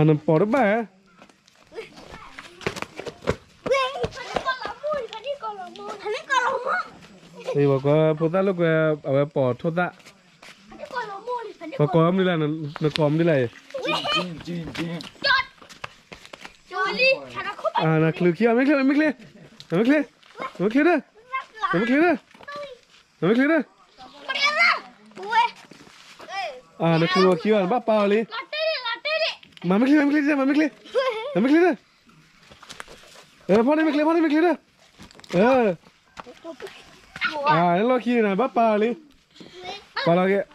နပိာ်တဘၣ်ဧါ. ပှၤကွၢ်ဖိသၣ်လိာ်ကွဲ အဝဲပိာ်ထိၣ်သၣ်, ပှၤကိးမနုၤလဲၣ်, နကိးမနုၤလဲၣ်အံၤ, နချုးခံအီၤ, မ့ၢ်ချ့, မ့ၢ်ချ့, မ့ၢ်ချ့, မ့ၢ်ချ့, မ့ၢ်ချ့, မ့ၢ်ချ့, မ့ၢ်ချ့, နချုးအီၤခံဘၣ် နဘၣ်ပာ်အီၤလံ, မ့ၢ်ချ့, မ့ၢ်ချ့, မ့ၢ်ချ့, မ့ၢ်ချ့, ဖီန့ၣ်မ့ၢ်ချ့, ဖီန့ၣ်မ့ၢ်ချ့ဒီး, လီၢ်ခံန့ၣ် နဘၣ်ပာ်အီၤလံ, ပာ်လီၤက့ၤ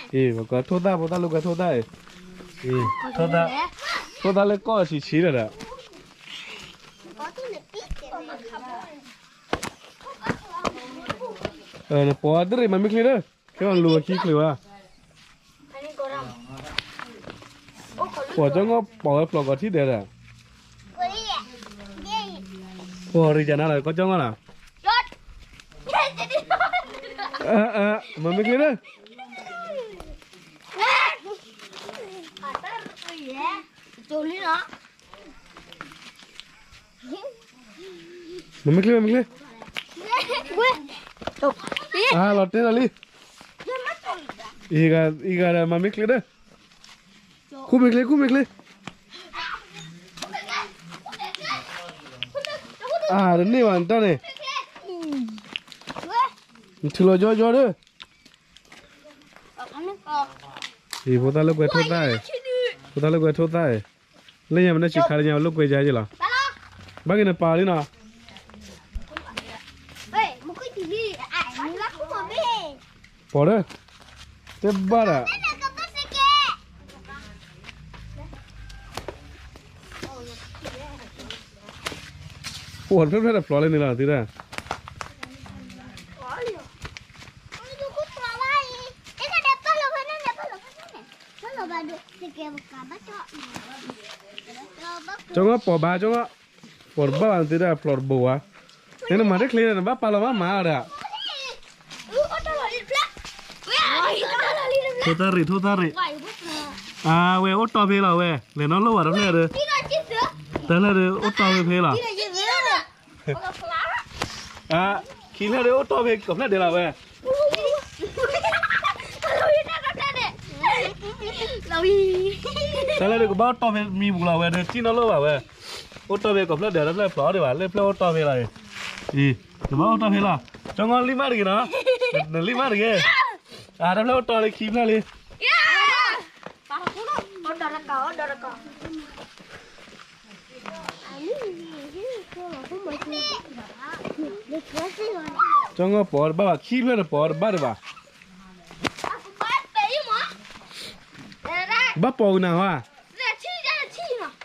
အံၤ ပှၤကွၢ်ထိၣ်သၣ် ဖိသၣ်လိာ်ကွဲထိၣ်သၣ်အံၤ, ထိၣ်သၣ်လၢကီၢ်ဆံးဆံးလီၤဒီး, နပိာ်တရံးမၤမ့ၢ်ချ့ဒီး, ခဲအံၤလူၤအခံချုးဝဲ, ပှၤကၠီၣ်ငီၢ်ပိာ်ဝဲဖျိးကီးထံၣ်ဒဲးဒီး, ပှၤရံၤကနၤလီၤ ကီၢ်ကၠီၣ်ငီၢ်လီၤ, မၤမ့ၢ်ချ့ဒီး, မ့ၢ်ချ့ မ့ၢ်ချ့, လီၤတဲာ်လီၤလံ, အံၤဂၤဒီးမၤမ့ၢ်ချ့ဒီး, ခူၣ်မ့ၢ်ချ့ ခူၣ်မ့ၢ်ချ့, အတန့ၢ်ဘၣ်နတၢ်န့ၣ်, နထုးလီၤယီယီဒီး, အံၤဖိသၣ်လိာ်ကွဲထိၣ်သၣ်အံၤ, ဖိသၣ်လိာ်ကွဲထိၣ်သၣ်အံၤ, လၢညါမနုၤဆံးခါလၢညါလိာ်ကွဲယါယ့ၣ်လီၤ, ဘၣ်က့ၤနပာ်လံနီၤ, ပိာ်ဒီး, တဲဘၣ်ဒၣ်, အိၣ်တဖျၢၣ်ဖျၢၣ်တဖျိးလၢန့ၣ်လီၤ သုတၢ်, ကၠီၣ်ငီၢ်ပိာ်ဘၣ် ကၠီၣ်ငီၢ်, ပိာ်တဘၣ်ဘၣ်သုတၢ်ဖျိးတဘိဝါ, နမၤတချ့ဒီး နဘၣ်ပာ်လီၤမးမးဒီး ထိၣ်သၣ်ရံး ထိၣ်သၣ်ရံး, အဝဲအိၣ်တီၢ်ဖဲလီၤဝဲ, လဲၤနီၣ်လိၣ်ဘၣ်တဖျၢၣ်ဒီး, တဖျၢၣ်ဒီး အိၣ်တီၢ်ဖဲဖဲလီၤ, ခံဖျၢၣ်ဒီး အိၣ်တီၢ်ဖဲကိးဖျၢၣ်ဒဲးလီၤဝဲ, တဖျၢၣ်လၢဒုးကဘၣ်အိၣ်တီၢ်ဖဲမံပူၤလီၤဝဲဒီး ထံၣ်နီၣ်လိၣ်ဘၣ်ဝဲ, အိၣ်တီၢ်ဖဲကိးဖျၢၣ်ဒဲး တဖျၢၣ်ဖျိးဒံးဘၣ် လၢဖျၢၣ်အိၣ်တီၢ်ဖဲလီၤအံၤ, အံၤ နဘၣ်အိၣ်တီၢ်ဖဲလီၤ, ကၠီၣ်ငီၢ်လံမးတဂ့ၤနီၤ, နလံမးတဂ့ၤ, တဖျၢၣ်အိၣ်တီၢ်လံခံဖျၢၣ်လံ ကၠီၣ်ငီၢ်ပိာ်တဘၣ်ဘၣ် ခံဖျၢၣ်တပိာ်တဘၣ်ဒံးဘၣ်, ဘၣ်ပိာ်ကနၣ်ဟီဧါ,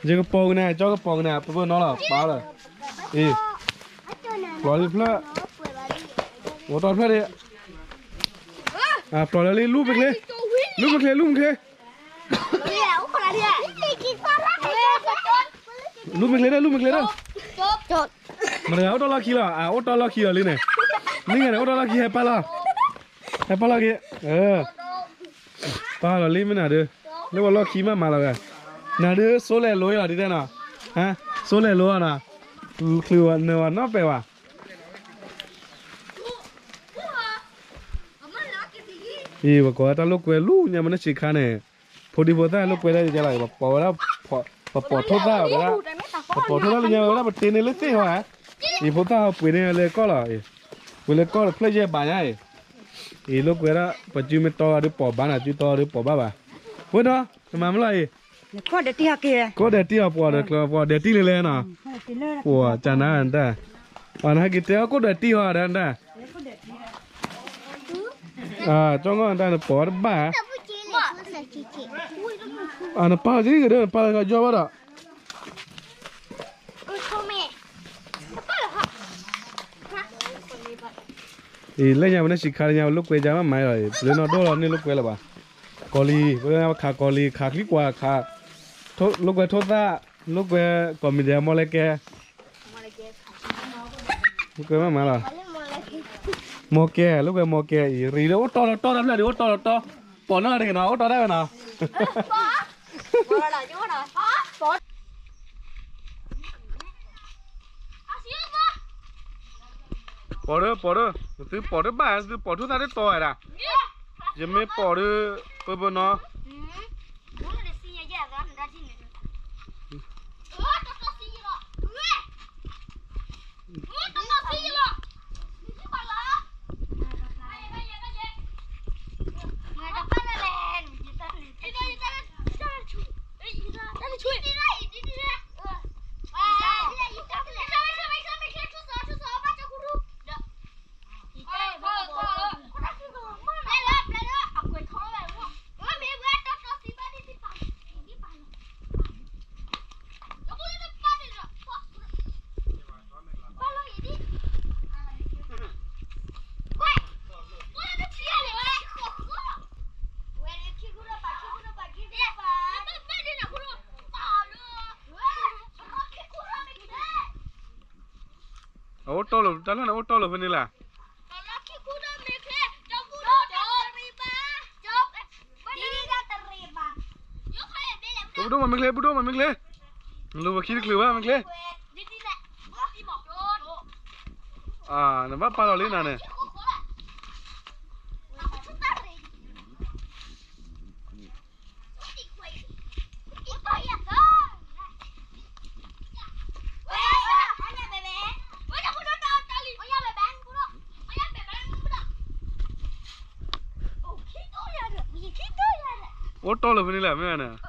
ယကပိာ်ကနၣ် ကၠီကပိာ်ကနၣ် ပပနီၤလီၤ ပာ်လီၤ, အံၤ, ဖျိးလံတဖျၢၣ်, အိၣ်တီၢ်တဖျၢၣ်ဒံး, ဖျိးလံ လူၢ်မ့ၢ်ချ့, လူၢ်မ့ၢ်ချ့ လူၢ်မ့ၢ်ချ့ လူၢ်မ့ၢ်ချ့ဒီး လူၢ်မ့ၢ်ချ့ဒီး, မတၤအိၣ်တီၢ်လီၢ်ခံလီၤ အအိၣ်တီၢ်လီၢ်ခံလီၤလံန့ၣ်, မ့ၢ်ဂ့ၤန့ၣ် အိၣ်တီၢ်လီၢ်ခံ ဟဲပာ်လီၤ, ဟဲပာ်လီၤက့ၤ, ပာ်လီၤလံမ့ၢ်နၤဒုး, လၢပှၤလီၢ်ခံမးမးလီၤဝဲ, နၤဒုးစိလဲၤလိၤလီၤဒ်တဲနီၤ, စိလဲၤလိၤနီၤ, ချုးနၢၤဝဲနီတပဲာ်ဘၣ် အံၤ ပကိးဝဲတၢ်လိာ်ကွဲလူညါမ့ၢ်နဆံးခါန့ၣ်, ဖိဒံဖိသၣ်လိာ်ကွဲဒၣ်ယဲလီၤ, ပပိာ်ဝဲဒၣ်, ပပိာ်ထိၣ်သၣ်ဝဲဒၣ်, ပပိာ်ထိၣ်သၣ်လၢညါဝဲဒၣ် ပတ့န့ၢ်လၢသ့ၣ်ဟီဧါ, အံၤဖိသၣ်ဟီပှ့ၤန့ၢ်လၢကီၢ်လီၤ, ပှ့ၤလၢကီၢ်တဖျၢၣ်ယဲၢ်ဘးညါအံၤ, အံၤလိာ်ကွဲဒၣ် ပစုမ့ၢ်တီဂၤဒုးပိာ်ဘၣ်နၤ စုတီဂၤဒုးပိာ်ဘၣ်ဘၣ်, ဝဲဒီး နမၤမလီၤအံၤ ကိးဒဲးတံၢ်ဟီပှၤဒီးကျၢၤပှၤဒဲးတံၢ်လံလဲၣ်နီၤ, ပှၤကနၤတၢ်, အနဟဲက့ၤတဲအီၤကိးဒဲးတံၢ်ဟီဒၣ်တၢ်, ကၠီငီၢ်တၢ် နပိာ်တဘၣ်, နပာ်လီၤက့ၤဒီး နပာ်လီၤကယီဘၣ်ဒီး အံၤ လၢညါပနၢ်ဆံးခါလၢညါ ပလိာ်ကွဲယါမးမးလီၤ, ပလၢနီၢ်ဒိၣ်လီၤန့ၣ်လိာ်ကွဲလၢၤဘၣ်, ကီၤလံၤ ပဝဲခးကီၤလံၤ ခးချံကွၢ်ခး, လိာ်ကွဲထိၣ်သၣ်, လိာ်ကွဲကိးမံၤဒဲး မီၢ်လဲကဲ, လိာ်ကွဲမးမးလီၤ, မီၢ်ကဲ လၢဝဲမီၢ်ကဲအံၤ ရံၣ်လၢအိၣ်တီၢ်လီၤတီၢ်တၢ်ဖျၢၣ်ဒံး အိၣ်တီၢ်လီၤတီၢ်, ပိာ်နီၢ်တဂ့ၤနီၤ အိၣ်တီၢ်တၢ်ဝဲနီၤ, ပိာ်ဒီး ပိာ်ဒီး သုပိာ်တဘၣ် သုပိာ်ထူၣ်သၣ်တတီၤဝဲဒၣ်, ယမ့ၢ်ပိာ်ဒီး ပၢပၢနီၤ အအိၣ်တီၢ်လီၤ တၢ်လၢန့ၣ် အိၣ်တီၢ်လီၤဖဲန့ၣ်လၢ်. ပူဒိၣ်မးမ့ၢ်ချ့ ပူဒိၣ်မးမ့ၢ်ချ့, နလူၤပခံတချုးဘၣ်မ့ၢ်ချ့, နဘၣ်ပာ်လီၤလံနၤန့ၣ် အိၣ်တီၢ်လီၤဖဲန့ၣ်လၢ် မ့ၢ်ဧါန့ၣ်